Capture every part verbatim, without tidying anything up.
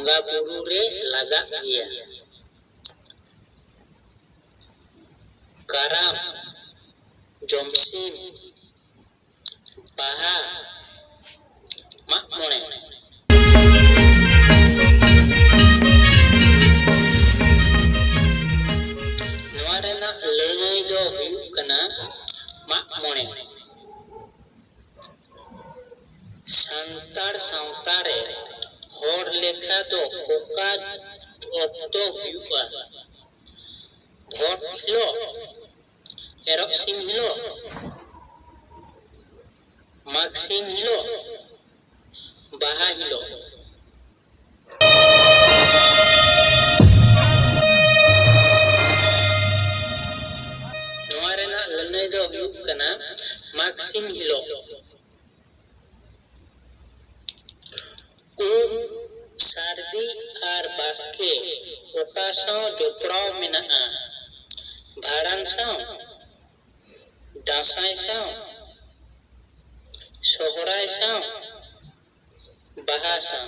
ᱵᱚᱸᱜᱟ ᱵᱩᱨᱩ ᱨᱮ ᱞᱟᱜᱟᱜ ᱜᱮᱭᱟ᱾ ᱠᱟᱨᱟᱢ, ᱡᱚᱢᱥᱤᱢ, ᱵᱟᱦᱟ, ᱢᱟᱜ ᱢᱚᱬᱮ᱾ ᱱᱚᱣᱟ ᱨᱮᱱᱟᱜ ᱞᱟᱹᱱᱟᱹᱭ ᱫᱚ ᱦᱩᱭᱩᱜ ᱠᱟᱱᱟ ᱢᱟᱜ ᱢᱚᱬᱮ᱾ ᱥᱟᱱᱛᱟᱲ ᱥᱟᱶᱛᱟ ᱨᱮ ᱦᱚᱲ ᱞᱮᱠᱷᱟ ᱫᱚ ᱚᱠᱟ ᱚᱠᱛᱚ ᱦᱩᱭᱩᱜᱼᱟ? ᱵᱷᱚᱴ ᱦᱤᱞᱳᱜ, ᱮᱨᱚᱜ ᱥᱤᱢ ᱦᱤᱞᱳᱜ, ᱢᱟᱜᱽ ᱥᱤᱢ ᱦᱤᱞᱳᱜ, ᱵᱟᱦᱟ ᱦᱤᱞᱳᱜ᱾ ᱱᱚᱣᱟ ᱨᱮᱱᱟᱜ ᱞᱟᱹᱱᱟᱹᱭ ᱫᱚ ᱦᱩᱭᱩᱜ ᱠᱟᱱᱟ ᱢᱟᱜᱽ ᱥᱤᱢ ᱦᱤᱞᱳᱜ᱾ ᱩᱢ, ᱥᱟᱹᱨᱫᱤ ᱟᱨ ᱵᱟᱥᱠᱮ ᱚᱠᱟ ᱥᱟᱶ ᱡᱚᱯᱲᱟᱣ ᱢᱮᱱᱟᱜᱼᱟ? ᱵᱷᱟᱸᱰᱟᱱ ᱥᱟᱶ, ᱫᱟᱸᱥᱟᱭ ᱥᱟᱶ, ᱥᱚᱦᱨᱟᱭ ᱥᱟᱶ, ᱵᱟᱦᱟ ᱥᱟᱶ᱾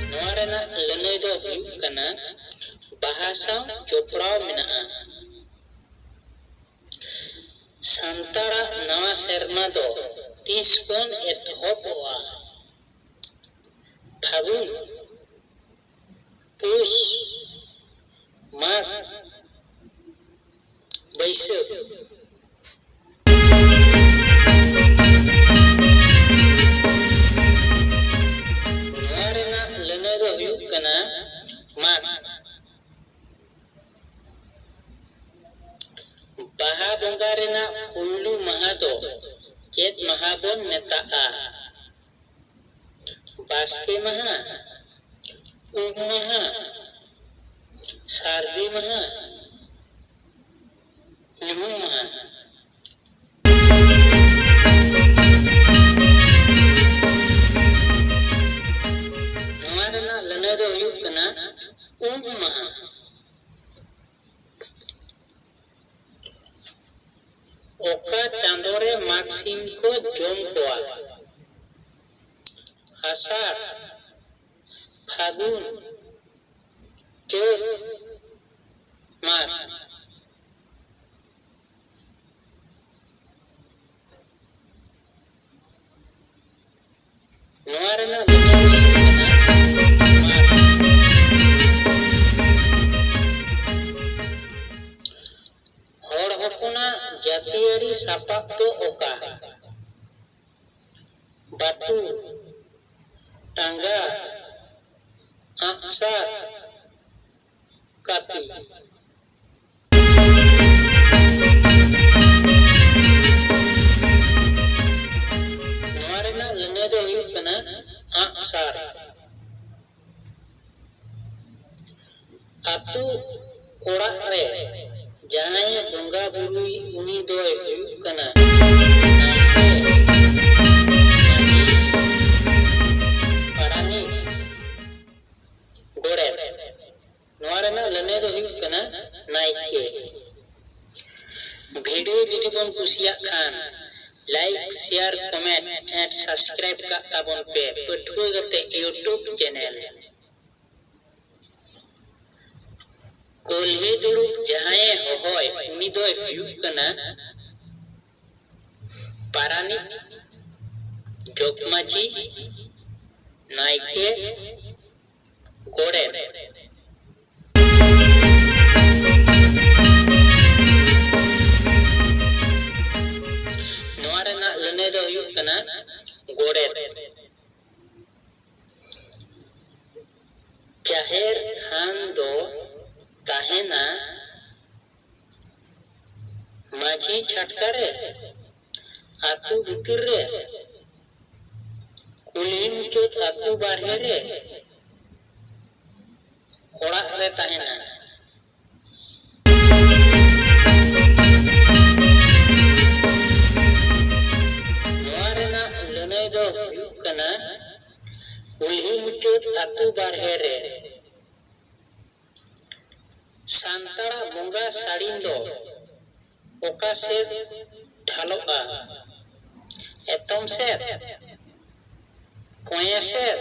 ᱱᱚᱣᱟ ᱨᱮᱱᱟᱜ ᱞᱟᱹᱱᱟᱹᱭ ᱫᱚ ᱦᱩᱭᱩᱜ ᱠᱟᱱᱟ ᱵᱟᱦᱟ ᱥᱟᱶ ᱡᱚᱯᱲᱟᱣ ᱢᱮᱱᱟᱜᱼᱟ᱾ ᱥᱟᱱᱛᱟᱲᱟᱜ ᱱᱟᱣᱟ ᱥᱮᱨᱢᱟ ᱫᱚ ᱛᱤᱥ ᱠᱷᱚᱱ ᱮᱛᱚᱦᱚᱵᱚᱜᱼᱟ? ᱯᱷᱟᱹᱜᱩᱱ, ᱯᱩᱥ, ᱢᱟᱜᱽ, ᱵᱟᱹᱭᱥᱟᱹᱠᱷ᱾ ᱱᱚᱣᱟ ᱨᱮᱱᱟᱜ ᱞᱟᱹᱱᱟᱹᱭ ᱫᱚ ᱦᱩᱭᱩᱜ ᱠᱟᱱᱟ ᱢᱟᱜᱽ᱾ ᱵᱟᱦᱟ ᱵᱚᱸᱜᱟ ᱨᱮᱱᱟᱜ ᱯᱩᱭᱞᱩ ᱢᱟᱦᱟ ᱫᱚ ᱪᱮᱫ ᱢᱟᱦᱟ ᱵᱚᱱ ᱢᱮᱛᱟᱜᱼᱟ? ᱵᱟᱥᱠᱮ ᱢᱟᱦᱟ, ᱩᱢ ᱢᱟᱦᱟ, ᱥᱟᱹᱨᱫᱤ ᱢᱟᱦᱟ, ᱧᱩᱦᱩᱢ ᱢᱟᱦᱟ᱾ ᱱᱚᱣᱟ ᱨᱮᱱᱟᱜ ᱞᱟᱹᱱᱟᱹᱭ ᱫᱚ ᱦᱩᱭᱩᱜ ᱠᱟᱱᱟ ᱩᱢ ᱢᱟᱦᱟ᱾ ᱚᱠᱟ ᱪᱟᱸᱫᱚ ᱨᱮ ᱢᱟᱜᱽ ᱥᱤᱢ ᱠᱚ ᱡᱚᱢ ᱠᱚᱣᱟ᱾ ᱟᱥᱟᱲ, ᱯᱷᱟᱹᱜᱩᱱ, ᱪᱟᱹᱛ, ᱢᱟᱜᱽ᱾ ᱱᱚᱣᱟ ᱨᱮᱱᱟᱜ ᱦᱚᱲ ᱦᱚᱯᱚᱱᱟᱜ ᱡᱟᱹᱛᱤᱭᱟᱹᱨᱤ ᱥᱟᱯᱟᱵ ᱫᱚ ᱚᱠᱟ? ᱵᱟᱹᱴᱩᱞ, ᱴᱟᱸᱜᱟ, ᱟᱜᱼᱥᱟᱨ, ᱠᱟᱹᱯᱤ᱾ ᱱᱚᱣᱟ ᱨᱮᱱᱟᱜ ᱞᱟᱹᱱᱟᱹᱭ ᱫᱚ ᱦᱩᱭᱩᱜ ᱠᱟᱱᱟ ᱟᱜᱼᱥᱟᱨ᱾ ᱟᱹᱛᱩ ᱚᱲᱟᱜ ᱨᱮ ᱡᱟᱦᱟᱸᱭᱮ ᱵᱚᱸᱜᱟ ᱵᱩᱨᱩᱭ, ᱩᱱᱤ ᱫᱚᱭ ᱦᱩᱭᱩᱜ ᱠᱟᱱᱟ ᱱᱟᱭᱠᱮ, ᱢᱟᱹᱡᱷᱤ, ᱯᱟᱨᱟᱱᱤᱠ, ᱜᱚᱰᱮᱛ᱾ ᱱᱚᱣᱟ ᱨᱮᱱᱟᱜ ᱞᱟᱹᱱᱟᱹᱭ ᱫᱚ ᱦᱩᱭᱩᱜ ᱠᱟᱱᱟ ᱱᱟᱭᱠᱮ᱾ ᱵᱷᱤᱰᱤᱭᱳ ᱡᱩᱫᱤ ᱵᱚᱱ ᱠᱩᱥᱤᱭᱟᱜ ᱠᱷᱟᱱ, like, share, comment and subscribe ᱠᱟᱜ ᱛᱟᱵᱚᱱ ᱯᱮ ᱯᱟᱹᱴᱷᱩᱣᱟᱹ ᱜᱟᱛᱮ YouTube channel᱾ ᱠᱩᱞᱦᱤ ᱫᱩᱲᱩᱵ ᱡᱟᱦᱟᱸᱭᱮ ᱦᱚᱦᱚᱭ, ᱩᱱᱤ ᱫᱚᱭ ᱦᱩᱭᱩᱜ ᱠᱟᱱᱟ ᱯᱟᱨᱟᱱᱤᱠ, ᱡᱚᱜᱽᱢᱟᱹᱡᱷᱤ, ᱱᱟᱭᱠᱮ, ᱜᱚᱰᱮᱛ᱾ ᱱᱚᱣᱟ ᱨᱮᱱᱟᱜ ᱞᱟᱹᱱᱟᱹᱭ ᱫᱚ ᱦᱩᱭᱩᱜ ᱠᱟᱱᱟ ᱜᱚᱰᱮᱛ᱾ ᱡᱟᱦᱮᱨ ᱛᱷᱟᱱ ᱫᱚ ᱛᱟᱦᱮᱱᱟ ᱢᱟᱹᱡᱷᱤ ᱪᱷᱟᱴᱠᱟ ᱨᱮ, ᱟᱹᱛᱩ ᱵᱷᱤᱛᱤᱨ ᱨᱮ, ᱠᱩᱞᱦᱤ ᱢᱩᱪᱟᱹᱫ ᱟᱹᱛᱩ ᱵᱟᱨᱦᱮ ᱨᱮ, ᱚᱲᱟᱜ ᱨᱮ ᱛᱟᱦᱮᱱᱟ᱾ ᱱᱚᱣᱟ ᱨᱮᱱᱟᱜ ᱞᱟᱹᱱᱟᱹᱭ ᱫᱚ ᱦᱩᱭᱩᱜ ᱠᱟᱱᱟ ᱠᱩᱞᱦᱤ ᱢᱩᱪᱟᱹᱫ ᱟᱹᱛᱩ ᱵᱟᱨᱦᱮ ᱨᱮ᱾ ᱥᱟᱱᱛᱟᱲᱟᱜ ᱵᱚᱸᱜᱟ ᱥᱟᱹᱲᱤᱢ ᱫᱚ ᱚᱠᱟ ᱥᱮᱫ ᱰᱷᱟᱞᱚᱜᱼᱟ? ᱮᱛᱚᱢ ᱥᱮᱫ, ᱠᱚᱧᱮ ᱥᱮᱫ,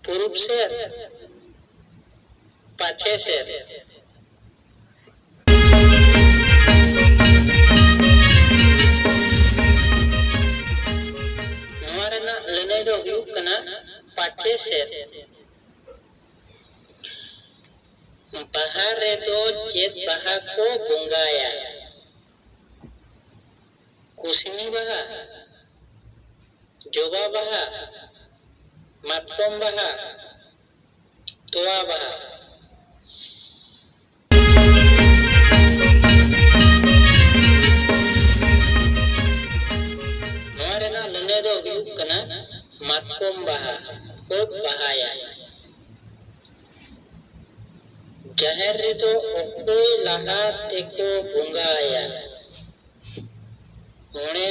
ᱯᱩᱨᱩᱵ ᱥᱮᱫ, ᱯᱟᱪᱷᱮ ᱥᱮᱫ᱾ ᱱᱚᱣᱟ ᱨᱮᱱᱟᱜ ᱞᱟᱹᱱᱟᱹᱭ ᱫᱚ ᱦᱩᱭᱩᱜ ᱠᱟᱱᱟ ᱯᱟᱪᱷᱮ ᱥᱮᱫ᱾ ᱵᱟᱦᱟ ᱨᱮᱫᱚ ᱪᱮᱫ ᱵᱟᱦᱟ ᱠᱚ ᱵᱚᱸᱜᱟᱭᱟ? ᱠᱩᱥᱱᱤ ᱵᱟᱦᱟ, ᱡᱚᱵᱟ ᱵᱟᱦᱟ, ᱢᱟᱛᱠᱚᱢ ᱵᱟᱦᱟ, ᱛᱚᱣᱟ ᱵᱟᱦᱟ᱾ ᱱᱚᱣᱟ ᱨᱮᱱᱟᱜ ᱞᱟᱹᱱᱟᱹᱭ ᱫᱚ ᱦᱩᱭᱩᱜ ᱠᱟᱱᱟ ᱢᱟᱛᱠᱚᱢ ᱵᱟᱦᱟ ᱠᱚ ᱵᱟᱦᱟᱭᱟ᱾ ᱡᱟᱦᱮᱨ ᱨᱮᱫᱚ ᱚᱠᱚᱭ ᱞᱟᱦᱟ ᱛᱮᱠᱚ ᱵᱚᱸᱜᱟᱭᱟ? ᱢᱚᱬᱮ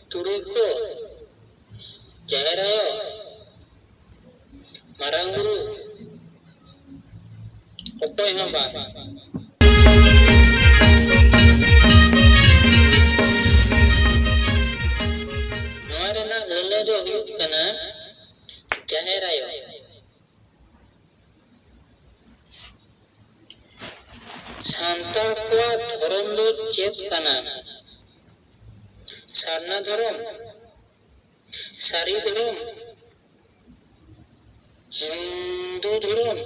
ᱛᱩᱨᱩᱭ ᱠᱚ, ᱡᱟᱦᱮᱨ ᱟᱭᱳ, ᱢᱟᱨᱟᱝ ᱵᱩᱨᱩ, ᱚᱠᱚᱭ ᱦᱚᱸ ᱵᱟᱝ᱾ ᱱᱚᱣᱟ ᱨᱮᱱᱟᱜ ᱞᱟᱹᱱᱟᱹᱭ ᱫᱚ ᱦᱩᱭᱩᱜ ᱠᱟᱱᱟ ᱡᱟᱦᱮᱨ ᱟᱭᱳ᱾ ᱥᱟᱱᱛᱟᱲ ᱠᱚᱣᱟᱜ ᱫᱷᱚᱨᱚᱢ ᱫᱚ ᱪᱮᱫ ᱠᱟᱱᱟ? ᱥᱟᱨᱱᱟ ᱫᱷᱚᱨᱚᱢ, ᱥᱟᱹᱨᱤ ᱫᱷᱚᱨᱚᱢ, ᱦᱤᱱᱫᱩ ᱫᱷᱚᱨᱚᱢ,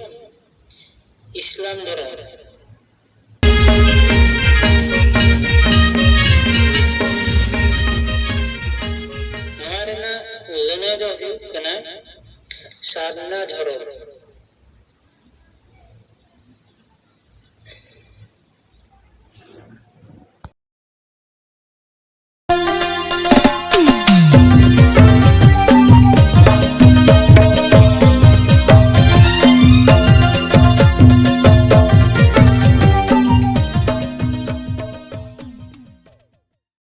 ᱤᱥᱞᱟᱢ ᱫᱷᱚᱨᱚᱢ᱾ ᱱᱚᱣᱟ ᱨᱮᱱᱟᱜ ᱞᱟᱹᱱᱟᱹᱭ ᱫᱚ ᱦᱩᱭᱩᱜ ᱠᱟᱱᱟ ᱥᱟᱨᱱᱟ ᱫᱷᱚᱨᱚᱢ᱾